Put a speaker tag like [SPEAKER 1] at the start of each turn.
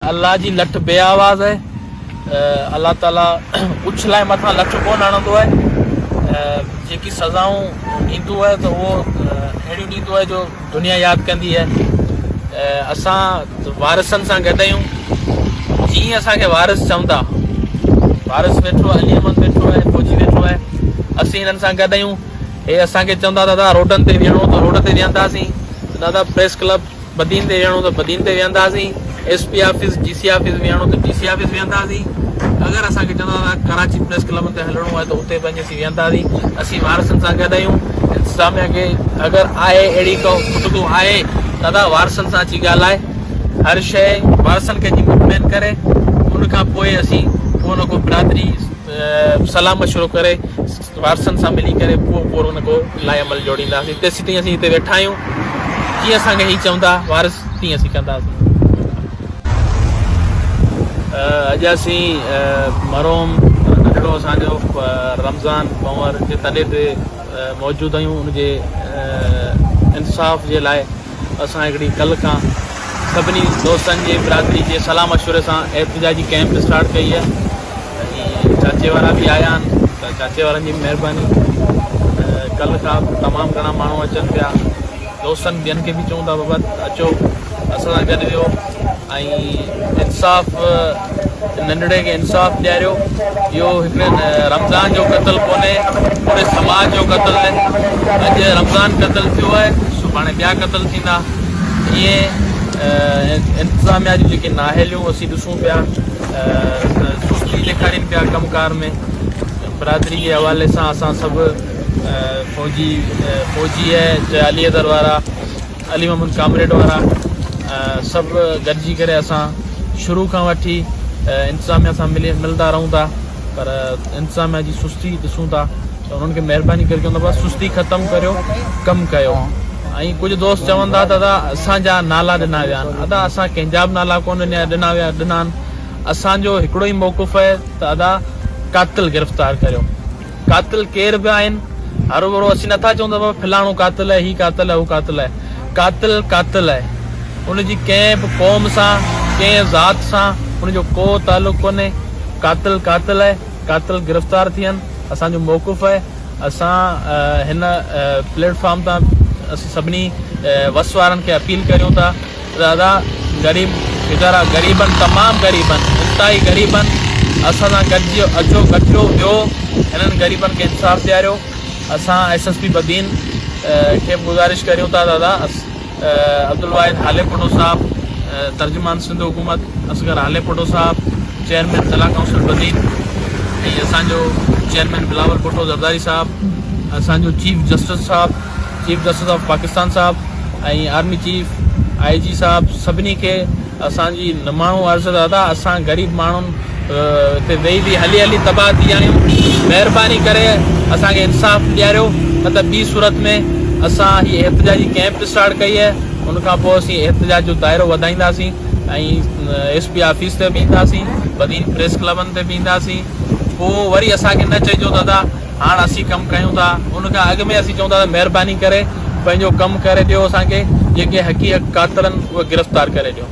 [SPEAKER 1] الله جي لٺ بي آواز آهي. الله تعاليٰ اڇلائي مٿان لٺ ڪونه هڻندو آهي. جيڪي سزائون ڏيندو آهي ته اهو اهڙيون ڏيندو آهي جو دنيا ياد ڪندي آهي. اسان وارثن سان گڏ آهيون. جيئن اسان کي وارث چوندا، وارث ويٺو آهي، علي احمد ويٺو آهي، فوجي ويٺو آهي، اسين هنن سان گڏ آهيون. هي اسان کي چوندا دادا روڊن تي ويهڻو ته روڊ تي ويهنداسين، دادا پريس ڪلب بدين تي ويهڻو ته بدين تي ويهنداسين، S P office, D C office ويهڻو ته ڊي سي آفيس ويهنداسين، اگر اسان کي چوندا ته ڪراچي پريس ڪلب تي هلڻو آهي ته اتي به وڃي اسين ويهنداسين، اسين وارثن سان گڏ آهيون، انتظاميا کي اگر آهي اهڙي ڪو کٽڪو آهي ته ادا وارثن سان اچي ڳالهائي، هر شيء وارثن کي اچي مطمئن ڪري، ان کان پوء اسين ڪو نه ڪو برادري صلاح مشورو ڪري وارثن سان ملي ڪري پوء ڪو نه ڪو لاء عمل جوڙينداسين، تيسيتائين اسين هتي ويٺا آهيون، جيئن اسان کي هي چوندا وارث تيئن اسين ڪنداسين. اڄ اسين مرحوم ننڍڙو اسان جو رمضان پنهور جي تڏي تي موجود آهيون، ان جي انصاف جي لاء اسان هڪڙي ڪل کان سڀني دوستن جي برادري جي صلاح مشوري سان احتجاجي ڪئمپ اسٽارٽ ڪئي آهي ۽ چاچي وارا به آيا آهن ته چاچي وارن جي به مهرباني ڪل کان تمام گهڻا ماڻهو اچن پيا دوستن ٻين کي به چئون ٿا بابا اچو اسان سان گڏ ويهو ۽ انصاف ننڍڙي کي انصاف ڏياريو اهو هڪڙي رمضان جو قتل ڪونهي پوري سماج جو قتل آهي اڄ رمضان قتل ٿيو آهي سڀاڻي ٻيا قتل ٿيندا ائين انتظاميا جون جيڪي نااهليون اسين ڏسون پيا سستي ڏيکارين پيا ڪم ڪار ۾ برادري جي حوالي سان اسان سڀ فوجي فوجي چاهي علي حيدر وارا علي محمد ڪامريڊ وارا سڀ گڏجي ڪري اسان شروع کان وٺي انتظاميا سان ملي ملندا رهون ٿا پر انتظاميا جي سستي ڏسون ٿا ته انهن کي مهرباني ڪري چون ٿا بس سستي ختم ڪريو ڪم ڪيو ۽ ڪجهه دوست چون ٿا ته ادا اسان جا نالا ڏنا ويا آهن ادا اسان ڪنهن جا به نالا ڪونه ڏنا ويا ڏنا آهن اسان جو هڪڙو ئي موقف آهي ته ادا قاتل گرفتار ڪريو قاتل ڪير به آهن هروڀرو اسين نٿا چئون ته بابا فلاڻو قاتل آهي هي قاتل آهي هو قاتل آهي قاتل قاتل آهي ان جي ڪنهن به قوم سان ڪنهن ذات سان ان جو ڪو تعلق ڪونهي قاتل قاتل آهي قاتل گرفتار ٿين اسان جو موقف آهي اسان هن پليٽ فارم تان اسين سڀني وس وارن کي اپيل ڪريون ٿا دادا غريب ويچارا غريبن تمام غريبن انتهائي غريبن اسان سان گڏجي اچو گڏجو ويو هنن غريبن کي انصاف ڏياريو اسان ايس ايس پي بدين کي به گذارش ڪريون ٿا دادا عبدالواحد هاليپوٽو صاحب ترجمان سنڌ حڪومت اصغر هاليپوٽو صاحب چيئرمين ضلع ڪائونسل بدين ۽ اسان جو چيئرمين بلاول ڀٽو زرداري صاحب اسان جو چيف جسٽس صاحب چيف جسٽس آف پاڪستان صاحب ۽ آرمي چيف I جي صاحب سڀني کي اسان جي نماڻو عرض ته ادا اسان غريب ماڻهن هتي ويهي ويهي هلي هلي تباهه ٿي ويا آهيون مهرباني ڪري اسان کي انصاف ڏياريو نه ته ٻي صورت ۾ اسان هي احتجاجي ڪئمپ اسٽارٽ ڪئي آهي ان کان پوء اسين احتجاج جو دائرو وڌائينداسين ۽ ايس پي آفيس تي به اينداسين بدين پريس ڪلبن تي به اينداسين پوء وري اسان کي نه چئجو ته ادا هاڻ اسين ڪم ڪيون ٿا ان کان اڳ ۾ اسين چئون ٿا ته مهرباني ڪري پنهنجو ڪم ڪري ڏيو اسان کي جيڪي حقي حق قاتل آهن اهي گرفتار ڪري ڏيو.